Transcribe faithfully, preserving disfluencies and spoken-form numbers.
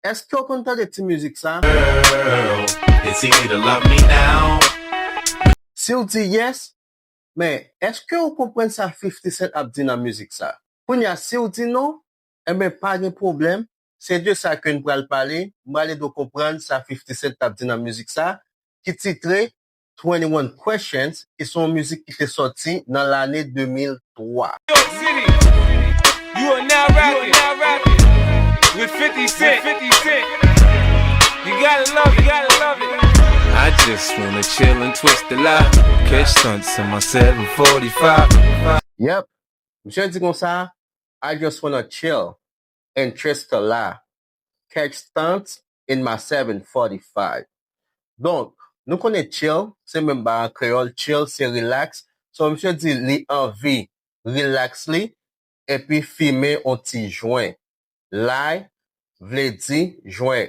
Èske w konn tande ti mizik sa? Girl, it's easy to love me now. Si w di yes, men èske w konprann sa fifty Cent ap di nan mizik sa? Kounye a, si w di non, enben pa gen pwoblèm. Se de sa ke n pral pale. M pral ede w konprann sa fifty Cent ap di nan mizik sa, ki titre twenty-one Questions, ki se yon mizik ki te sòti nan lane de mil twa. York City. You are now rapping, you are now rapping with fifty Cent. fifty Cent. You gotta love it, you gotta love it. I just wanna chill and twist the lie. Catch stunts in my seven forty-five. Yep. Misye di konsa, I just wanna chill and twist the lie. Catch stunts in my seven forty-five. Donk, nou konnen chill, se menm ba an kreyòl, chill se relax. So, misye di li anvi relax li, epi fimen on ti jwen. Lie vle di jwen.